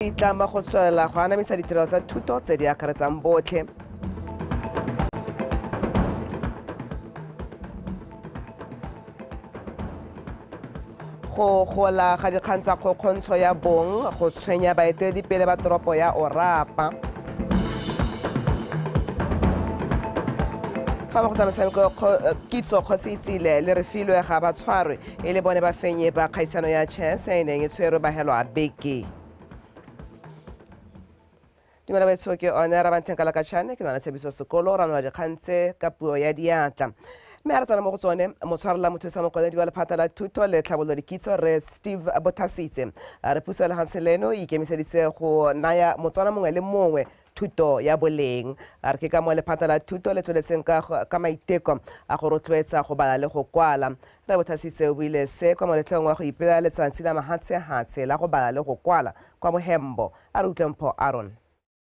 itlama go tswelela go anamisa ditirelo tsa thuto tse di akaretsang botlhe. Go gola ga dikgang tsa kgokgontsho ya bong go tshwenya baeteledipele ba toropo ya Orapa. Fa ba go tsa metshameko, Kitso Kgositsile le Refilwe ga ba tshwarwe e le bone bafenyi ba kgaisano ya chess e neng e tshwerwe bahelwa beke. Dumela baetsho, ke one Rabantheng Kalakatšhane, ke na le Tshepiso Sekolo, ra nola dikgang tse ka puo ya diatla. Mme a re tsena mo go tsone, motshwarela mothusa mokwaledi wa lephata la thuto le tlhabololo dikitso re Steve Bothasitse a re puso ya lefatshe leno e ikemiseditse go naya Motswana mongwe le mongwe thuto ya boleng. A re ke ka mo lephata la thuto le tsweletseng ka maiteko a go rotloetsa go bala le go kwala. Re Bothasitse o buile se kwa moletlong wa go ipelela letsatsi la mahatshehatshe la go bala le go kwala kwa Mohembo. A re utlwe Mpho Aaron.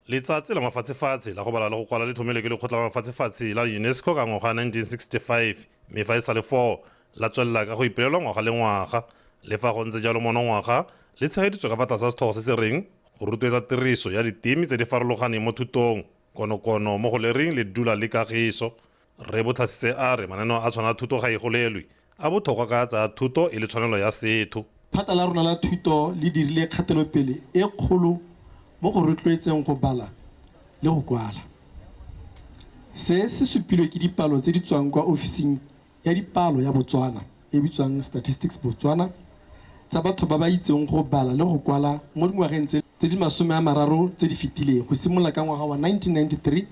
Letsatsi la mafatshefatshe la go bala le go kwala le tlhomilwe ke lekgotla la mafatshefatshe la UNESCO ka ngwaga 1965, mme fa e sa le 4 la tswelela ka go ipelelwa ngwaga le ngwaga. Le fa go ntse jalo, monongwaga le tshegeditswe ka fa tlase ga setlhogo se se reng go rotloetsa tiriso ya diteme tse di farologaneng mo thutong, konokono mo go lereng le dula le kagiso. Re Botlhasitse a re mananeo a tshwana thuto ga e golelwe a botlhokwa ka tsaya thuto e le tshwanelo ya setho. Phata la rona la thuto le dirile kgatelopele e kgolo mo go rotloetseng go bala le go kwala. Se se supilwe ke dipalo tse di tswang kwa ofising ya dipalo ya Botswana e bitswang Statistics Botswana tsa batho ba ba itseng go bala le go kwala mo dingwageng tse di 30 tse di fetileng, go simolola ka ngwaga wa 1993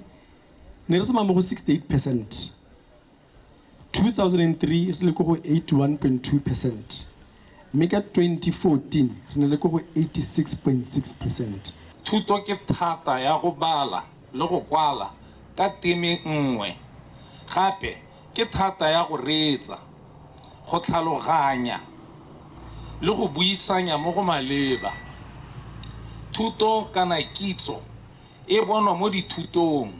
ne re tsamaya mo go 68%, 2003 re le ko go 81.2%, mme ka 2014 re ne le ko go 86.6%. Thuto ke thata ya go bala le go kwala ka teme nngwe, gape ke thata ya go reetsa, go tlhaloganya le go buisanya mo go maleba. Thuto kana kitso e bonwa mo dithutong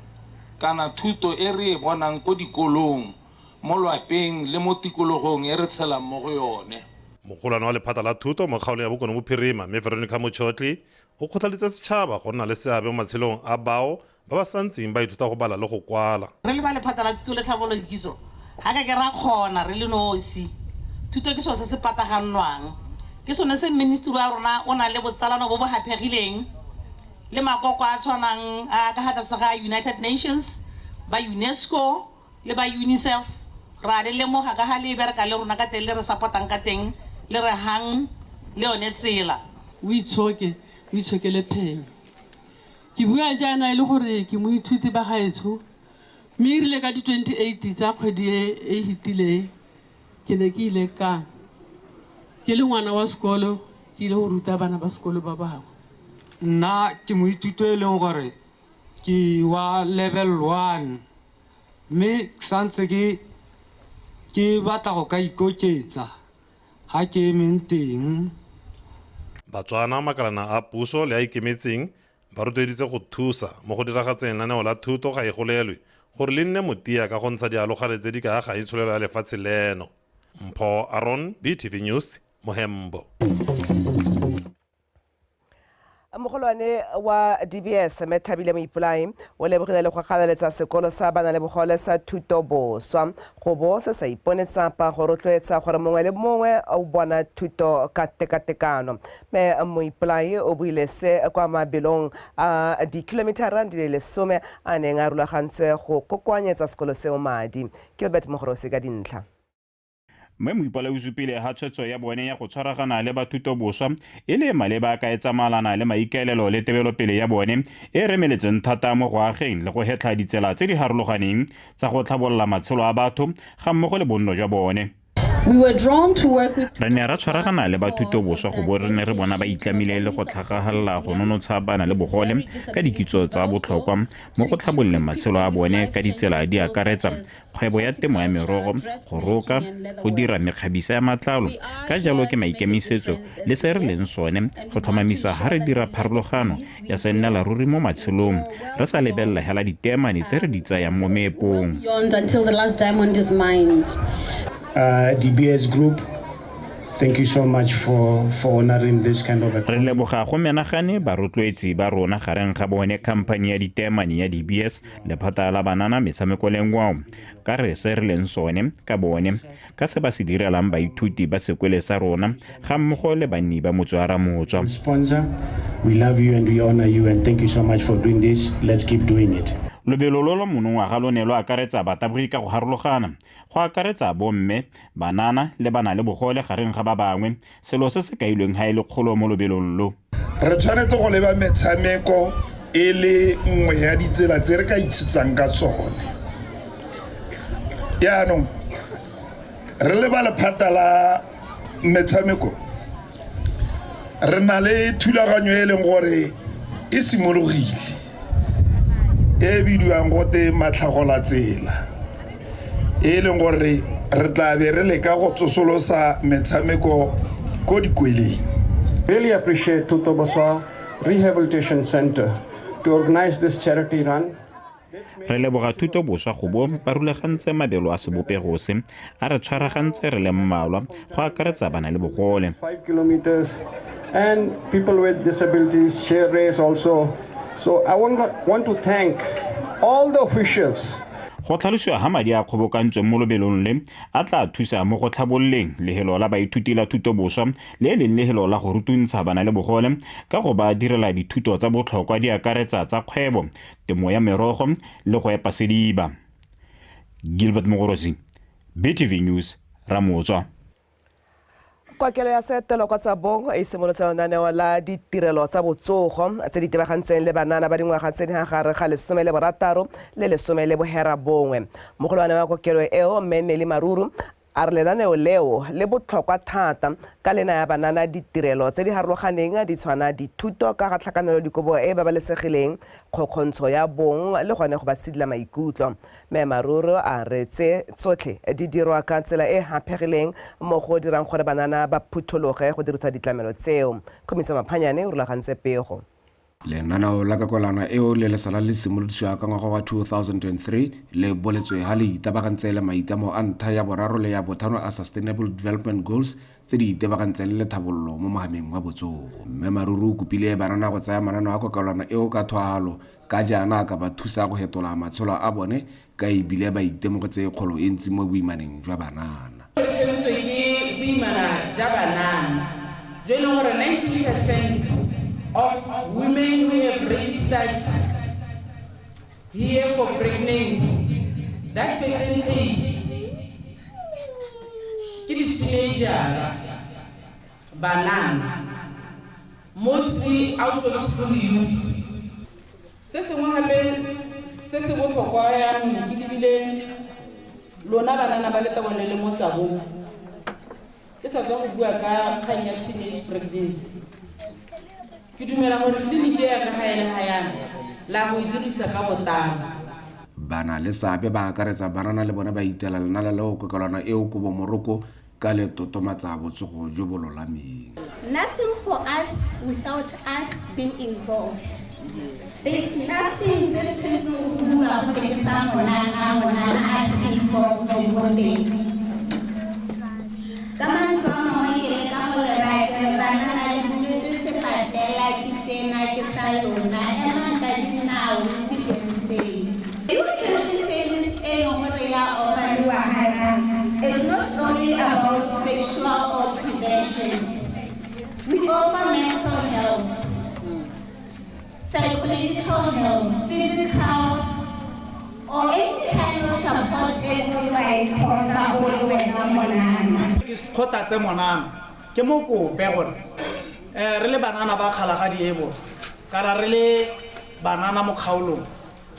kana thuto e re e bonang ko dikolong, mo lwapeng le mo tikologong e re tshelang mo go yone. Mogolwane wa lephata la thuto mo kgaolong ya Bokone Bophirima, mme Veronica Motšhotli, o kgothaditse setšhaba go nna le seabe mo matshelong a bao ba ba santseng ba ithuta go bala le go kwala. Re le ba lephata la thuto le tlhabololo dikitso, ga ka ke ra kgona re le nosi. Thuto ke selo se se patagannwang, ke sone se ministry wa rona o nang le botsalano bo bo haphegileng le makoko a tshwanang a ka ga tlase ga United Nations, ba UNESCO le ba UNICEF. Ra le lemoga ka ga le bereka le rona ka teng, le re support-ang ka teng, le re hang le yone tsela. O itshoke, o itshokele phenyo. Ke bua jaana e le gore ke moithuti ba gaetsho, mme e rile ka di-28 tsa kgwedi e fetileng ke ne ke ile ka ke le ngwana wa sekolo, ke ile go ruta bana ba sekolo ba bangwe. Nna ke moithuti e leng gore ke wa level 1, mme santse ke batla go ka ikoketsa ga ke emeng teng. Batswana, makalana a puso le a ikemetseng ba rotloeditse go thusa mo go diragatseng lenaneo la thuto ga e golelwe gore le nne motia ka go ntsha dialogane tse di ka agang itsholelo ya lefatshe leno. Mpho Aaron, BTV News, Mohembo. Mogolwane wa DBS Methabile Moipolai o lebogile le go galaletsa sekolo sa bana le bogole sa thuto boswa go bo se sa ipone tsapa go rotloetsa gore mongwe le mongwe o bona thuto ka tekatekano. Mme Moipolai o buile se kwa mabelong a dikilomitara di le 10 a neng a rulagantswe go kokoanyetsa sekolo seo madi. Gilbert Mogorosi ka dintlha. Mme Moipolai o supile ha tshwetso ya bone ya go tshwaragana le bathuto boswa e le maleba ka e tsamaelana le maikaelelo le tebelopele ya bone e remeletseng thata mo go ageng le go hetlha ditsela tse di harologaneng tsa go tlhabolola matshelo a batho ga mmogo le bonno jwa bone. We were drawn to work with Re ne ra tshwaragana le bathuto boswa go bo re ne re bona ba itlamile le go tlhagagalela go nonotsha bana le bogole ka dikitso tsa botlhokwa mo go tlhabololeng matshelo a bone ka ditsela di akaretsa kgwebo ya temo ya merogo, go roka, go dira mekgabisa ya matlalo. Ka jalo ke maikemisetso le se re leng sone go tlhomamisa ha re dira pharologano ya se nnela ruri mo matshelong, re sa lebelela hela diteemane tse re di tsayang mo meepong. Until the last diamond is mined. DBS Group Thank you so much for honoring this kind of a Re leboga go menagane barotloetsi ba rona gareng ga bone khamphani ya diteemane ya DBS, lephata la banana, metshameko le ngwao, ka re se re leng sone ka bone, ka se ba se direlang baithuti ba sekole sa rona ga mmogo le banni ba motse wa Ramotswa. sponsor. We love you and we honor you, and thank you so much for doing this. Let's keep doing it. Lobelo lo lo monongwaga lo ne lo akaretsa batabogi ka go harologana, go akaretsa bomme, banana le bana le bogole gareng ga ba bangwe, selo se se kailweng ha e le kgolo mo lobelong lo. Re tshwanetse go leba metshameko e le nngwe ya ditsela tse re ka itshetsang ka tsone. Jaanong re leba lephata la metshameko, re na le thulaganyo e leng gore e simologile, e bidiwang gote Matlhagola Tsela, e leng gore re tla be re leka go tsosolosa metshameko ko dikweleng. Really appreciate Thuto Boswa Rehabilitation Center to organize this charity run. Re leboga Thuto Boswa go bo ba rulagantse mabelo a sebopego se, a re tshwaragantse re le mmalwa, go akaretsa bana le bogole. 5 kilometers and people with disabilities share race also. So I want to thank all the officials. Go tlhalosiwa ha madi a kgobokantsweng mo lobelong le a tla thusa mo go tlhabololeng lehelo la baithuti la thuto boswa le e leng lehelo la go rutuntsha bana le bogole ka go ba direla dithuto tsa botlhokwa di akaretsa tsa kgwebo, temo ya merogo le go epa sediba. Gilbert Mogorosi, BTV News, Ramotswa. Kokelo ya Seetelo kwa Tsabong e simolotse lenaneo la ditirelo tsa botsogo tse di tebagantseng le banana ba dingwaga tse di gare ga 16 le 19. Mogolwane wa kokelo eo, Mme Nelly Maruru, a re lenaneo leo le botlhokwa thata ka le naya banana ditirelo tse di harologaneng di tshwana dithuto ka ga tlhakanelo dikobo e babalesegileng, kgokgontsho ya bong le gone go ba sidila maikutlo. Mme Maruru a re tse tsotlhe di dirwa ka tsela e haphegileng mo go dirang gore banana ba phuthologe go dirisa ditlamelo tseo. Khomiso Maphanyane o rulagantse pego. Lenaneo la kakolano eo le lesala le simolodisiwa ka ngwaga wa 2023 le boletswe ha le itebagantse le maitlamo a ntlha ya boraro le ya botlhano a Sustainable Development Goals tse di itebagantseng le tlhabololo mo mohameng wa botsogo. Mme Maruru o kopile banana go tsaya mananeo a kokelwana eo ka tlhoahalo ka jaana a ka ba thusa go fetola matshelo a bone ka ebile ba itemogetse kgolo e ntsi mo boimaneng jwa banana. Re tshwentswe ke boimana jwa banana jo e leng gore 90% of women who have registered here for pregnancy, that percentage ke di-teenager, banana, mostly out of school youth. Se sengwe gape se se botlhokwa jaanong ke lebile lona banana ba Letabone le mo Tsabong, ke sa tswa go bua ka kgang ya teenage pregnancy. Ke dumela gore tleliniki ya ka ga e le ga yana la go e dirisa ka botlalo. Bana le seabe ba akaretsa banana le bone ba itela lenala le go kokelwana eo kobo moroko ka le totomatsa botsogo jo bo lolameng. Nothing for us without us being involved. There's nothing se se tshwanetseng go bua go ke sa monana monana a se involved mo teng. Ka mantswe a mangwe ke leka go le raya ke re banana le buletswe sepatela ke sena ke sa lona, emang ka dinao le se diriseng. Youth health service e leng gore ya offer-iwa gana is not only about sexual or prevention. We offer mental health, psychological health, physical, or any kind of support e leng gore wa e tlhoka o le wena monana. Ke kgothatse monana, ke mo kope gore re le banana ba Kgalagadi e bo, kana re le banana mo kgaolong,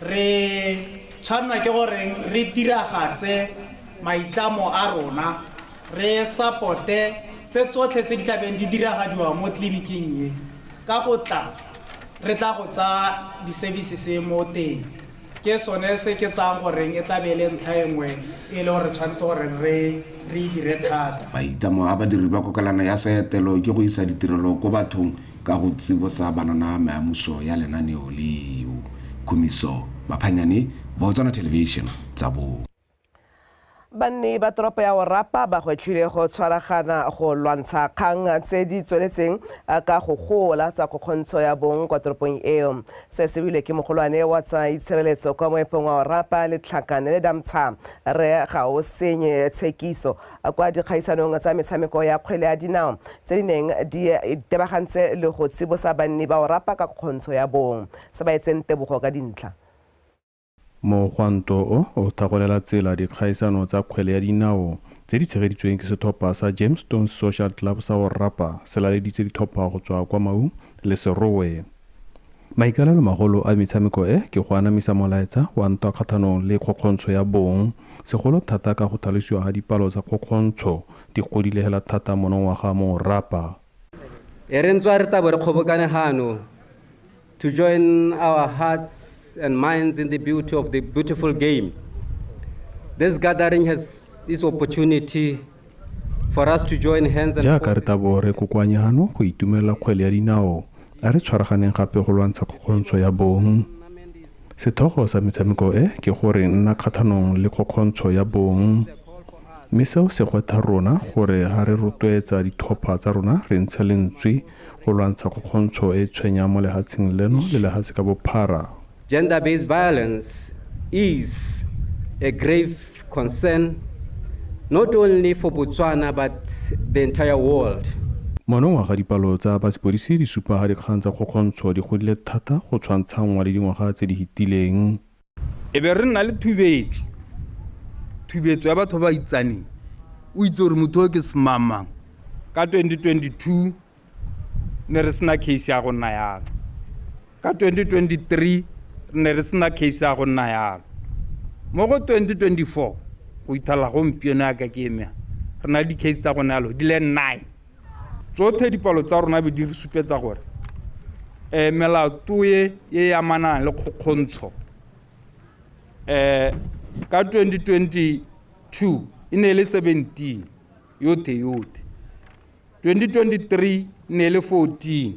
re tshwanela ke gore re diragatse maitlamo a rona, re supporte tse tsotlhe tse di tlabeng di diragadiwa mo tleliniking e, ka go tla re tla go tsaya di-services mo teng. Ke sone se ke tsayang goreng e tla be e le ntlha e nngwe e le gore tshwanetse gore re e dire thata. Maitlamo a badiri ba kokelwana ya Seetelo ke go isa ditirelo ko bathong ka go tsibosa banana meamuso ya lenaneo leo. Khumiso Maphanyane, Botswana Television, Tsabong. Banni ba toropo ya Orapa ba gwetlhile go tshwaragana go lwantsha kgang tse di tsweletseng ka go gola tsa kgokgontsho ya bong kwa toropong eo. Se se builwe ke mogolwane wa tsa itshireletso kwa moepong wa Orapa le Tlhakane le Damtsha re ga o senye tshekiso kwa dikgaisanong tsa metshameko ya kgwele ya dinao tse di neng di tebagantse le go tsibosa banni ba Orapa ka kgokgontsho ya bong. Se ba etseng tebogo ka dintlha. Mogwanto o thagolela tsela dikgaisano tsa kgwele ya dinao tse di tshegeditsweng ke setlhopha sa Jamestown Social Club sa Orapa se laleditse ditlhopha go tswa kwa Maung le Serowe. Maikaelelo magolo a metshameko e ke go anamisa molaetsa wa ntwa kgatlhanong le kgokgontsho ya bong, segolo thata ka go tlhalosiwa ga dipalo tsa kgokgontsho di godile hela thata monongwaga mo Orapa. E re ntswa re tabo re kgobokane gano to join our hearts and minds in the beauty of the beautiful game. This gathering has this opportunity for us to join hands and jaaka re tabo re kokoanya hano go itumelela kgwele ya dinao, a re tshwaraganeng gape go lwantsha kgokgontsho ya bong. Setlhogo sa metshameko e ke gore nna kgatlhanong le kgokgontsho ya bong, mme seo se gwetha rona gore ha re rotloetsa ditlhopha tsa rona re ntshe lentswe go lwantsha kgokgontsho e tshwenyang mo lehatsheng leno le lehatshe ka bophara. Gender-based violence is a grave concern not only for Botswana but the entire world. Monongwaga dipalo tsa ba sepodisi di supa ga dikgang tsa kgokgontsho di godile thata go tshwantshanngwa le dingwaga tse di fetileng. E be re nna le thubetso ya batho ba itsaneng, o itse gore motho o ke semamang. Ka 2022 ne re sena case ya go nna yalo, ka 2023 ne re sena case ya go nna yalo, mo go 2024 go ithala gompieno yaka ke emea re na le di-case tsa go nna yalo di le 9. Tsotlhe dipalo tsa rona be di re supetsa gore melato e e amanang le kgokgontsho ka 2022 e ne e le 17 yotlhe yotlhe, 2023 e ne e le 14,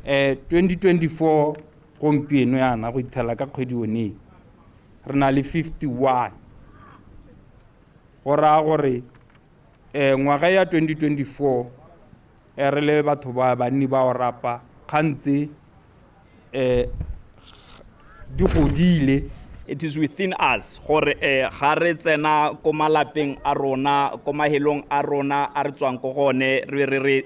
2024 gompieno yana go ithela ka kgwedi one re na le 51. Go raya gore ngwaga ya 2024 re le batho ba banni ba Orapa gantse di godile. It is within us gore ga re tsena ko malapeng a rona, ko mahelong a rona a re tswang ko gone, re re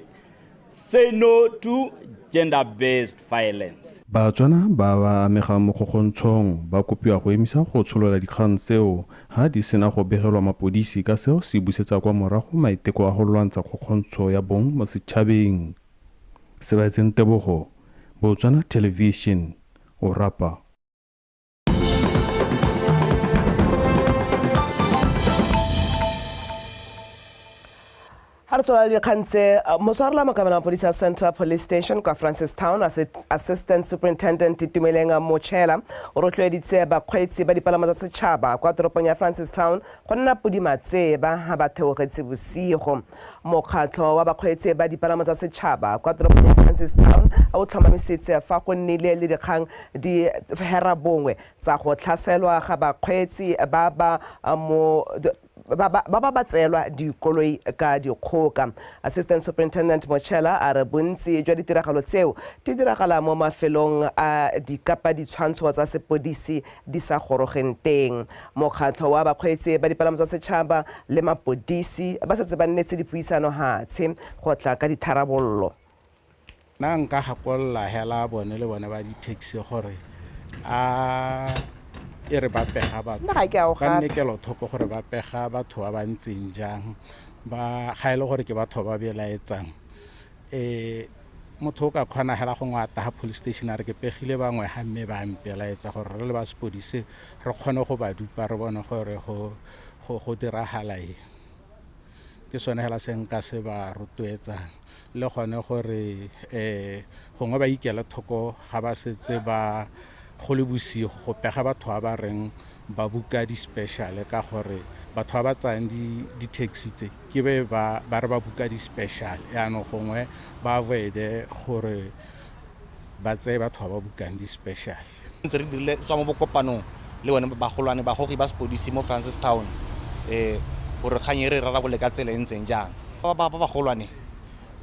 say no to gender-based violence. Batswana ba ba amegang mo kgokgontshong ba kopiwa go emisa go tsholola dikgang tseo ha di sena go begelwa mapodisi, ka seo se busetsa kwa morago maiteko a go lwantsha kgokgontsho ya bong mo setšhabeng. Sebaetseng Tebogo, Botswana Television, Orapa. Ha re tswela dikgang tse, motshwarela mookamela mapodisi a Central Police Station kwa Francistown, Assistant Superintendent Itumeleng Mochela o rotloeditse bakgweetsi ba dipalamo tsa setšhaba kwa toropong ya Francistown go nna podimatseba ha ba theogetse bosigo. Mokgatlho wa bakgweetsi ba dipalamo tsa setšhaba kwa toropong ya Francistown o tlhomamisitse fa go nnile le dikgang di ferabongwe tsa go tlhaselwa ga bakgweetsi ba ba mo ba tseelwa dikoloi ka dikgoka. Assistant Superintendent Mochela a re bontsi jwa ditiragalo tseo di diragala mo mafelong a dikapa ditshwantsho tsa sepodisi di sa gorogeng teng. Mokgatlho wa bakgweetsi ba dipalamo tsa setšhaba le mapodisi ba setse ba nnetse dipuisano hatshe go tla ka ditharabollo. Nna nka gakolola hela bone le bone ba di-taxi gore a e re ba pega batho, ba nne kelothoko gore ba pega batho ba ba ntseng jang, ba ga e le gore ke batho ba belaetsang. Motho o ka kgona hela go ngwata ga police station a re ke pegile bangwe ga mme ba mpelaetsa, gore re le ba sepodise re kgone go ba dupa re bone gore go diragala eng. Ke sone hela se nka se ba rotloetsang, le gone gore gongwe ba ikele thoko ga ba setse ba go le bosigo go pega batho ba ba reng ba buka di-special, ka gore batho ba ba tsayang di-taxi tse ke be ba re ba buka di-special, yaanong gongwe ba avoid-e gore ba tseye batho ba ba bukang di-special. Ntse re dirile tswa mo bokopanong le bone bagolwane bagogi ba sepodisi mo Francistown, Gore kgang e re rarabole ka tsela e ntseng jang. Ba ba bagolwane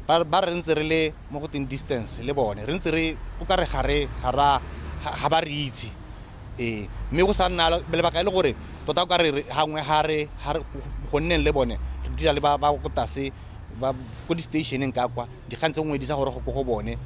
ba re ntse re le mo go teng distance le bone, re ntse re go ka re ga ba re itse. Mme go sa nna lebaka e le gore tota o ka re gangwe ga re go nneng le bone re dira le ba ko tlase ba ko di-stationeng ka kwa dikgang tse nngwe di sa gore go ko go bone.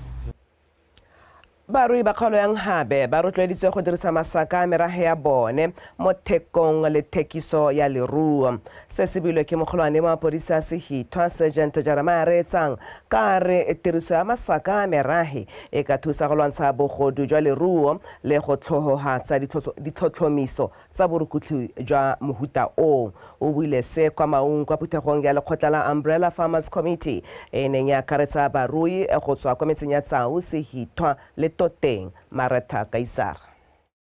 Barui ba kgaolo ya Nhabe ba rotloeditswe go dirisa masaka a merahe ya bone mo thekong le thekiso ya leruo. Se se builwe ke mogolwane wa mapodisi a Sehithwa Sergeant Jeremiah Reetsang ka re tiriso ya masaka a merahe e ka thusa go lwantsha bogodu jwa leruo le go tlhohohatsa ditlhotlhomiso tsa borukutlhi jwa mohuta o. O buile se kwa Maung kwa phuthegong ya lekgotla la Umbrella Farmers Committee e neng ya akaretsa barui go tswa kwa metseng ya Tsau, Sehithwa le Toteng. Maretha Kaisara.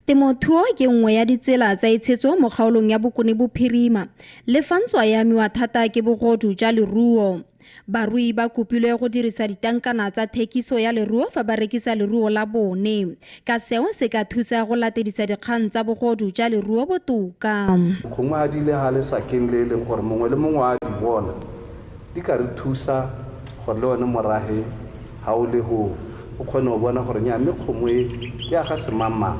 Temothuo ke nngwe ya ditsela tsa itshetso mo kgaolong ya Bokone Bophirima le fa ntswa e amiwa thata ke bogodu jwa leruo. Barui ba kopilwe go dirisa ditankana tsa thekiso ya leruo fa ba rekisa leruo la bone, ka seo se ka thusa go latedisa dikgang tsa bogodu jwa leruo botoka. Kgomo a di le ha le sakeng le e leng gore mongwe le mongwe a di bona, di ka re thusa gore le one morahe ha o le ho o kgone go bona gore nya mme kgomo e ke ya ga semangmang.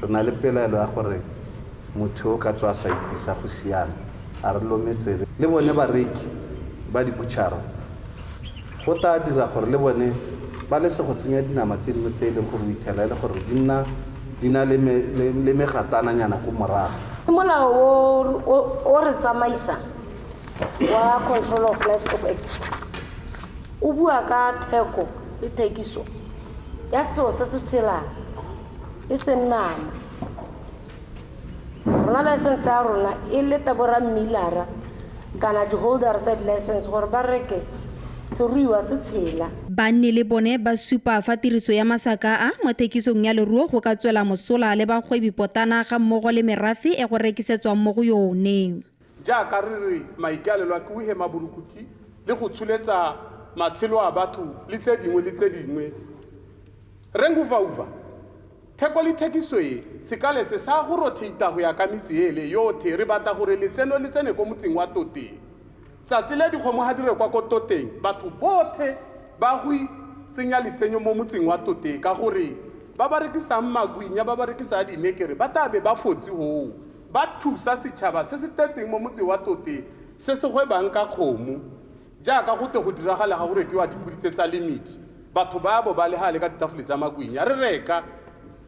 Re na le pelaelo ya gore motho o ka tswa a sa itisa go siame, a re lome tsebe. Le bone bareki ba dibutšhara go tla dira gore le bone ba lese go tsenya dinama tse dingwe tse e leng gore o ithela e le gore di nna di na le megatananyana ko morago. Molao o re tsamaisa wa Control of Livestock Act o bua ka theko le thekiso ya seo se se tshelang e seng nama. Rona license ya rona e leta bo rammilara kana di-holder tsa di-license gore ba reke seruiwa se tshela. Banni le bone ba supa fa tiriso ya masaka a mo thekisong ya leruo go ka tswela mosola le bagwebi potana ga mmogo le merafe e go rekisetswang mo go yone. Jaaka re re maikaelelo a ke o hema borukuthi le go tsholetsa matshelo a batho le tse dingwe le tse dingwe. Renguvauva theko le thekiso e sekale se sa go rotate go ya ka metse ele yothe, re batla gore letseno le tsene ko motseng wa Toteng. Tsatsi le dikgomo ga di rekwa ko Toteng, batho bothe ba go tsenya letsenyo mo motseng wa Toteng ka gore ba ba rekisang magwinya, ba ba rekisang dinekere ba tla be ba fotse hoo. Ba thusa setšhaba se se tletseng mo motseng wa Toteng se se gwebang ka kgomo. Jaaka go te go diragala ga go rekiwa dipodi tse tsa limit, batho ba bo ba le gale ka ditafole tsa magwinya, re reka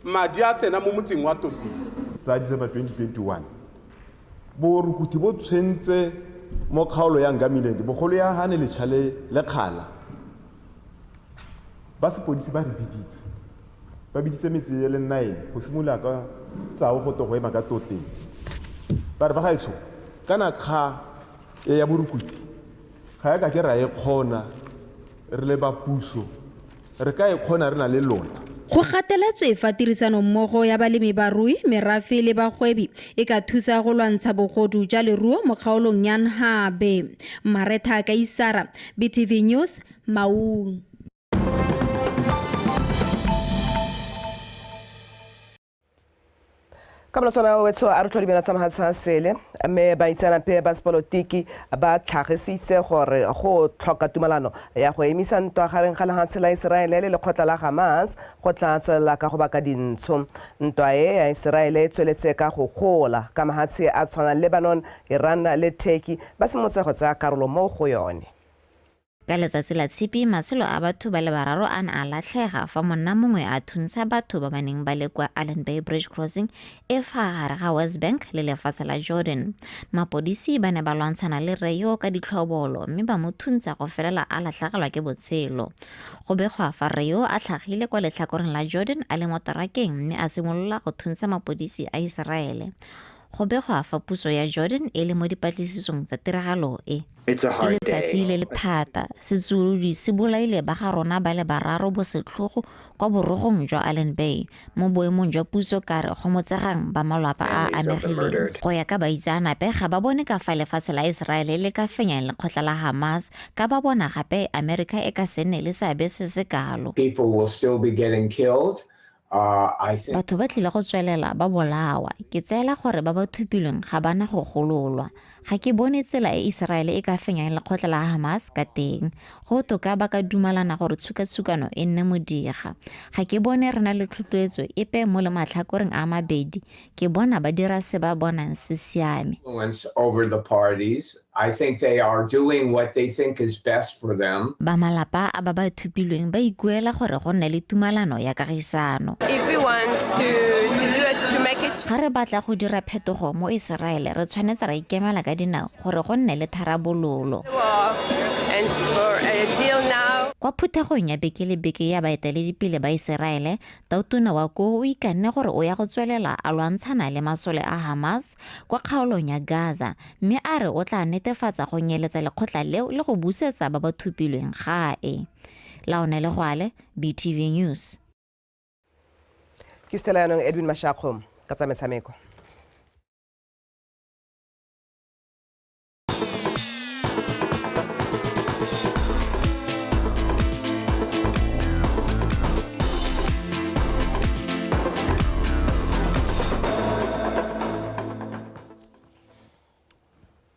madi a tsena mo motseng wa Toteng. Tsa December 2021 borukuthi bo tshwentse mo kgaolo ya Ngamiland, bogolo ya Hane Letšha le Kgala. Ba sepodisi ba re biditse, ba biditse metse e le 9 go simolola ka Tsao go to go ema ka Toteng. Ba re ba gaetsho kana kga e ya borukuthi ga e ka ke ra e kgona re le ba puso, re ka e kgona re na le lona. Go gateletswe fa tirisanommogo ya balemi barui, merafe le bagwebi e ka thusa go lwantsha bogodu jwa leruo mo kgaolong ya Nhabe. Maretha Kaisara, BTV News, Maung. Ka molatswana wetso a re tlho dimela tsa mahatshe a sele, mme baitseanape ba sepolotiki ba tlhagisitse gore go tlhoka tumalano ya go emisa ntwa gareng ga lehatshe la Iseraele le lekgotla la Hamas go tla tswelela ka go baka dintsho. Ntwa e ya Iseraele e tsweletse ka go gola ka mahatshe a tshwanang Lebanon, Iran le Turkey ba simolotse go tsaya karolo mo go yone. Ka letsatsi la Tshipi, matshelo a batho ba le bararo a ne a latlhega fa monna mongwe a thuntsha batho ba ba neng ba le kwa Allenby Bridge Crossing e fa gare ga West Bank le lefatshe la Jordan. Mapodisi ba ne ba lwantshana le rre yo ka ditlhobolo mme ba mo thuntsha go felela a latlhegelwa ke botshelo. Go begwa fa rre yo a tlhagile kwa letlhakoreng la Jordan a le mo terakeng mme a simolola go thuntsha mapodisi a Iseraele. Go begwa fa puso ya Jordan e le mo dipatlisisong tsa tiragalo e. It's a Ke hard letsatsi day. le le thata. Setsuolodi se bolaile ba ga rona ba le bararo bosetlhogo kwa borogong jwa Allenby. Mo boemong jwa puso ka re go motsegang ba malapa a Families of the amegileng. murdered. Go ya ka baitseanape ga ba bone ka fa lefatshe la Iseraele le ka fenyang lekgotla la Hamas, ka ba bona gape Amerika e ka se nne le seabe se se kalo. People will still be getting killed. I think Batho ba tlile go tswelela ba bolawa. Ke tseela gore ba ba thupilweng ga ba na go gololwa. Ga ke bone tsela e Iseraele e ka fenyang lekgotla la Hamas ka teng. Go botoka ba ka dumalana gore tshukatshukano e nne modiga. Ga ke bone re na le tlhotlhoetso epe mo le matlhakoreng a mabedi. Ke bona ba dira se ba bonang se siame. Influence over the parties. I think they are doing what they think is best for them. Ba malapa a ba ba thupilweng ba ikuela gore go nne le tumalano ya kagisano. If we want to do it, to make it Ga re batla go dira phetogo mo Iseraele, re tshwanetse ra ikemela ka dinao gore go nne le tharabololo. War and for a deal now. Kwa phuthegong ya beke le beke ya baeteledipele ba Iseraele, tautona wa koo o ikanne gore o ya go tswelela a lwantshana le masole a Hamas kwa kgaolong ya Gaza, mme a re o tla netefatsa go nyeletsa lekgotla leo le go busetsa ba ba thupilweng gae. Laone Legwale, BTV News. Ke stela yanong Edwin Mashakgo ka tsa metshameko.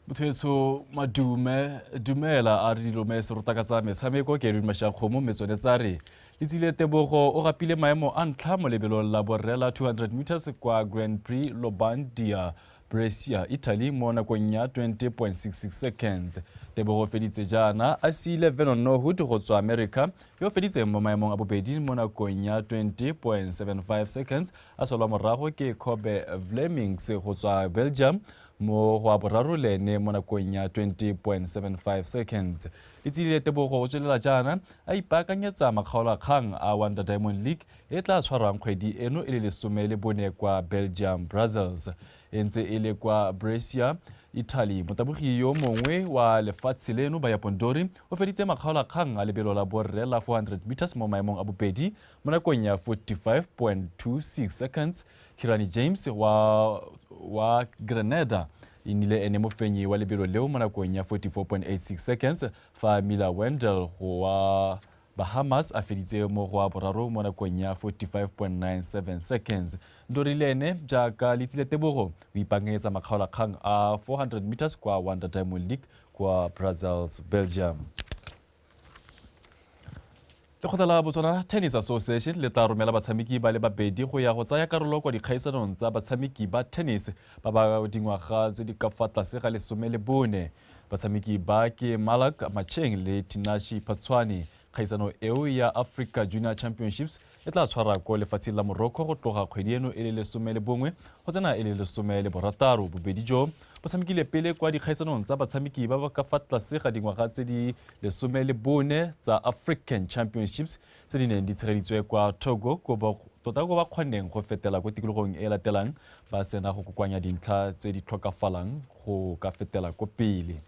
Motho madume dumela a re dilome se rota ka tsa metshameko ke Edwin Mashakgomo mme tsone tsa re Letsile Tebogo o gapile maemo a ntlha mo lebelong la borre la 200 meters kwa Grand Prix Lombardia Brescia, Italy mo nakong ya 20.66 seconds. Tebogo o feditse jaana a siile Vernon Norwood go tswa America yo feditseng mo maemong a bobedi mo nakong ya 20.75 seconds, a salwa morago ke Kobe Vlemings go tswa Belgium mo go a boraro le ene mo nakong ya 20.75 seconds. Letsile Tebogo o tswelela jaana a ipaakanyetsa makgaolakgang a Wanda Diamond League e tla tshwarwang kgwedi eno e le 14 kwa Belgium, Brussels. E ntse e le kwa Brescia, Italy. Motabogi yo mongwe wa lefatshe leno Baya Pondori o feditse makgaolakgang a lebelo la borre la 400 meters mo maemong a bobedi mo nakong ya 45.26 seconds. Kirani James wa Grenada e nnile ene mofenyi wa lebelo leo mo nakong ya 44.86 seconds, fa Mila Wendell go wa Bahamas a feditse mo go wa boraro mo nakong ya 45.97 seconds. Ndori le ene jaaka Letsile Tebogo o ipaakanyetsa makgaolakgang a 400 meters kwa Wanda Diamond League kwa Brussels, Belgium. Lekgotla la Botswana Tennis Association le tla romela batshameki ba le babedi go ya go tsaya karolo kwa dikgaisanong tsa batshameki ba tennis ba ba dingwaga tse di ka fa tlase ga 14. Batshameki ba ke Malak Macheng le Tinashi Phatshwane. Kgaisano eo ya Africa Junior Championships e tla tshwara ko lefatsheng la Morocco go tloga kgwedi eno e le 11 go tsena e le 16. Bobedi jo bo tshamekile pele kwa dikgaisanong tsa batshameki ba ba ka fa tlase ga dingwaga tse di 14 tsa African Championships tse di neng di tshegeditswe kwa Togo, tota ko ba kgonneng go fetela ko tikologong e latelang ba sena go kokoanya dintlha tse di tlhokafalang go ka fetela ko pele.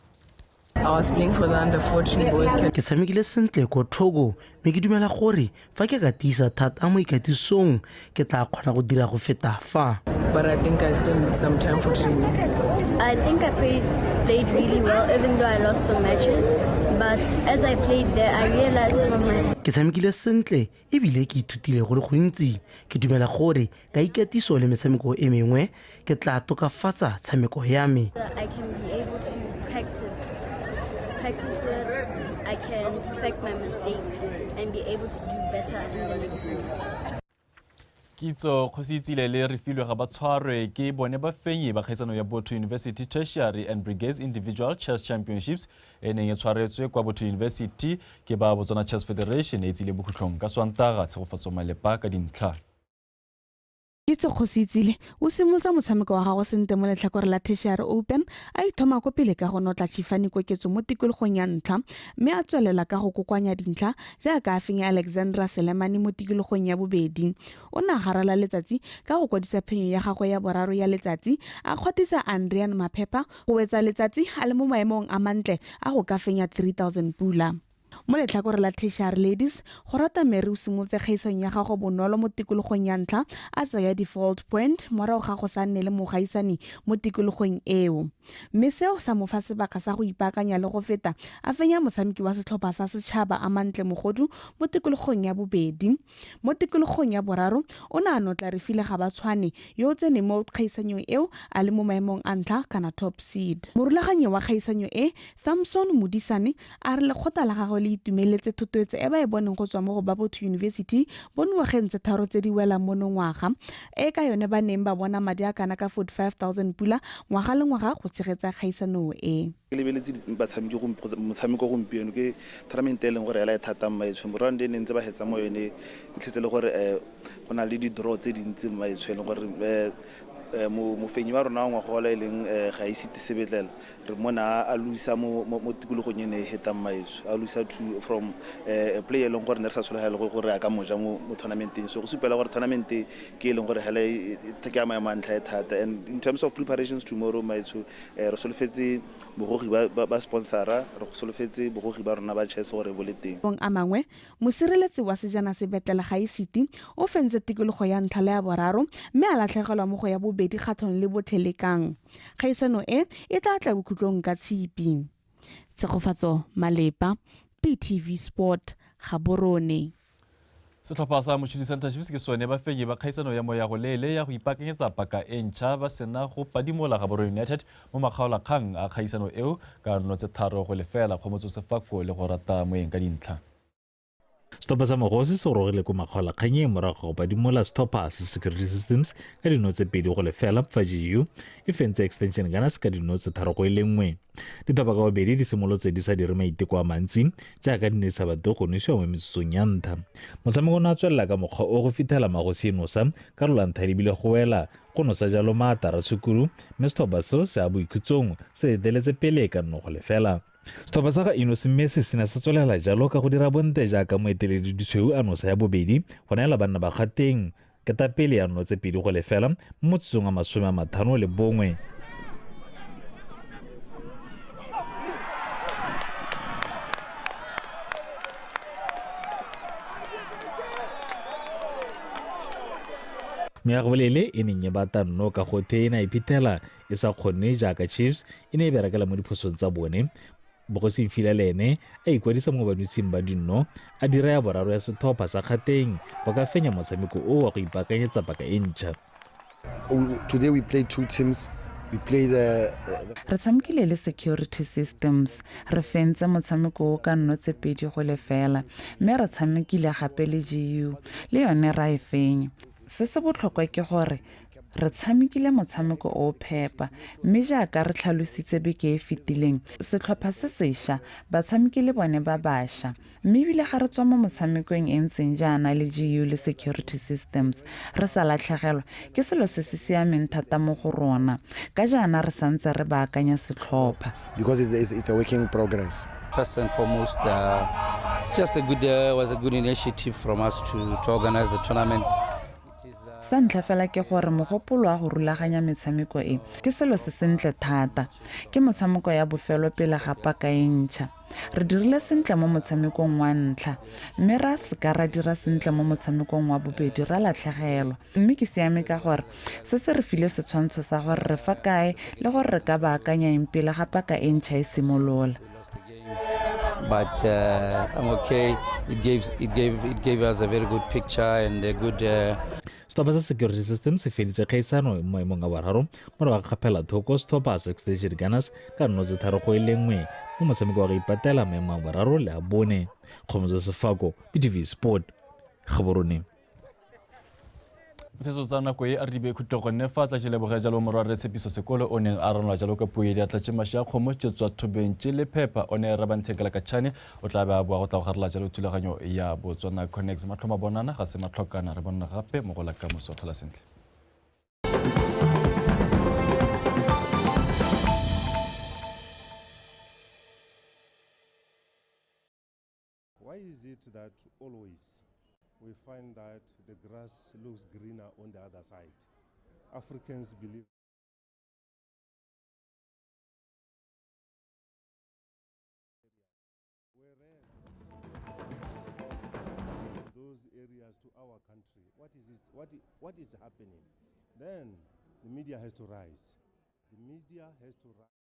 I was playing for the under 14 boys. Ke tshamekile sentle ko Togo mme ke dumela gore fa ke ka tiisa thata mo ikatisong ke tla kgona go dira go feta fa. But I think I still need some time for training. I think I played really well even though I lost some matches, but as I played there I realized some of my Ke tshamekile sentle ebile ke ithutile go le gontsi. Ke dumela gore ka ikatiso le metshameko e mengwe ke tla tokafatsa tshameko ya me. I can be able to practice it, I can perfect my mistakes and be able to do better in the next tournament. Kitso Kgositsile le Refilwe ga ba tshwarwe ke bone bafenyi ba kgaisano ya Botho University Tertiary and Brigades Individual Chess Championships e neng e tshwaretswe kwa Botho University ke ba Botswana Chess Federation e tsile bokhutlong ka Sontaga. Tshegofatso Malepa ka dintlha. Kitso Kgositsile o simolotse motshameko wa gagwe sentle mo letlhakore la Tertiary Open, a ithoma ko pele ka go notla Chifani Koketso mo tikologong ya ntlha, mme a tswelela ka go kokoanya dintlha jaaka a fenya Alexandra Selemane mo tikologong ya bobedi. O ne a garela letsatsi ka go kwadisa phenyo ya gagwe ya boraro ya letsatsi, a kgwathisa Andrian Maphepha go wetsa letsatsi a le mo maemong a mantle a go ka fenya 3000 pula. Mo letlhakore la Tertiary Ladies, go rata Mary o simolotse kgaisanyo ya gagwe bonolo mo tikologong ya ntlha a tsaya default point morago ga go sa nne le mogaisani mo tikologong eo. Mme seo sa mo fa sebaka sa go ipaakanya le go feta a fenya motshameki wa setlhopha sa setšhaba a Mantle Mogodu mo tikologong ya bobedi. Mo tikologong ya boraro o ne a notla Refile Gabatshwane yo o tseneng mo kgaisanyong eo a le mo maemong a ntlha kana top seed. Morulaganyi wa kgaisanyo e, Samson Modisane, a re lekgotla la gagwe le itumeletse thotloetso e ba e boneng go tswa mo go ba Botho University mo dingwageng tse tharo tse di welang monongwaga, e ka yone ba neng ba bona madi a kana ka 45,000 pula ngwaga le ngwaga go tshegetsa kgaisano e. Ke lebeletse batshameki motshameko gompieno ke tournament e leng gore ela e thata mmaetsho round e ne ntse ba hetsa mo yone fitlhetse le gore go na le di-draw tse dintsi mmaetsho e leng gore mofenyi wa rona wa ngwagola e leng ga ise sebetlela re mona a lusa mo tikologong e ne e hetang mmaetsho a lusa two from a player e leng gore ne re sa tshologela gore a ka moja mo tournamenteng. So go supela gore tournament ke e leng gore hela ke ya maemo a ntlha e thata. And in terms of preparations tomorrow mmaetsho re solofetse bogogi ba sponsora, re solofetse bogogi ba rona ba chess gore bo le teng. A mangwe, mosireletsi wa sejana sebetlela ga ICT o fentse tikologo ya ntlha le ya boraro mme a latlhegelwa mo go ya bobedi kgatlhanong le Bothelekang. Kgaisano e e tla tla bokhutlong ka Tshipi. Tshegofatso Malepa, PTV Sport, Gaborone. Setlhopha sa Mochudi Center Chiefs ke sone bafenyi ba kgaisano ya moya go leele ya go ipaakanyetsa paka e ntšha ba sena go padimola Gaborone United mo makgaolakgang a kgaisano eo ka nno tse 3-0 Kgomotso Sefako le go rata moeng ka dintlha. Setlhopha sa Magosi se gorogile ko makgaolakganyeng morago ga go padimola setlhopha sa Security Systems ka dino tse 2-0 fa GU e fentse Extension Gunners ka dino tse 3-1. Ditlhopha ka bobedi di simolotse di sa dire maiteko a mantsi jaaka di ne di sa batle go nosiwa mo metsotsong ya ntlha. Motshameko o ne a tswelela ka mokgwa o go fitlhela Magosi e nosa karolo ya ntlha e lebile go wela go nosa jalo maata Ratshukuru mme setlhopha seo se a boikhutsong se eteletse pele ka 0-0. Setlhopha sa ga Enos Mmese se ne sa tswelela jalo ka go dira bontle jaaka moeteledi ditshweu a nosa ya bobedi go neela banna ba Gauteng ketapele ya nno tse 2-0 mo motsotsong wa 51. Meagobolele e neng e bata nno ka gothe e ne a iphitlhela e sa kgone jaaka Chiefs e ne e berekela mo diphosong tsa bone. Bogosi Mfila le ene a ikwadisa mo banosing ba dinno a dira ya boraro ya setlhopha sa Gauteng go ka fenya motshameko o wa go ipaakanyetsa paka e ntšha. Today we played two teams. We played re tshamekile le Security Systems, re fentse motshameko o ka nno tse 2-0 mme re tshamekile gape le GU le yone ra e fenya. Se se botlhokwa ke gore re tshamekile motshameko o phepa mme jaaka re tlhalositse beke e fetileng setlhopha se sešwa batshameki le bone ba bašwa mme ebile ga re tswa mo motshamekong e ntseng jaana le GU le Security Systems re sa latlhegelwa ke selo se se siameng thata mo go rona ka jaana re santse re baakanya setlhopha. Because it's a working progress. First and foremost, it's just a good was a good initiative from us to organize the tournament. Sa ntlha fela ke gore mogopolo wa go rulaganya metshameko e ke selo se sentle thata. Ke motshameko ya bofelo pele ga paka e ntšha. Re dirile sentle mo motshamekong wa ntlha mme ra seka ra dira sentle mo motshamekong wa bobedi ra latlhegelwa. Mme ke siame ka gore se se re file setshwantsho sa gore re fa kae le gore re ka baakanya eng pele ga paka e ntšha e simolola. But I'm okay. It gave us a very good picture and a good. Setlhopha sa Security Systems se feditse kgaisano mo maemong a boraro morago ga kgaphela thoko setlhopha sa Extension Gunners ka nno tse 3-1 mo motshameko wa go ipatela maemo a boraro le a bone. Kgomotso Sefako, PTV Sport, Gaborone. Thetso tsa nako e a re dibe khutlo gonne fa tla leboge jalo morwa re Tshepiso Sekolo o neng a ranwa jalo ka puo e diatla tse mashi a kgomo tse tswa thobeng tse le phepa o ne Rabantshekela Katšhane o tla be a boa go tla go garela jalo thulaganyo ya Botswana Connects. Matlhoma bonana ga se matlhokana re bonna gape mo go la kamoso. Tlhola sentle. Why is it that always we find that the grass looks greener on the other side? Africans believe whereas areas to our country? What is it, what is happening? Then the media has to rise. The media has to rise.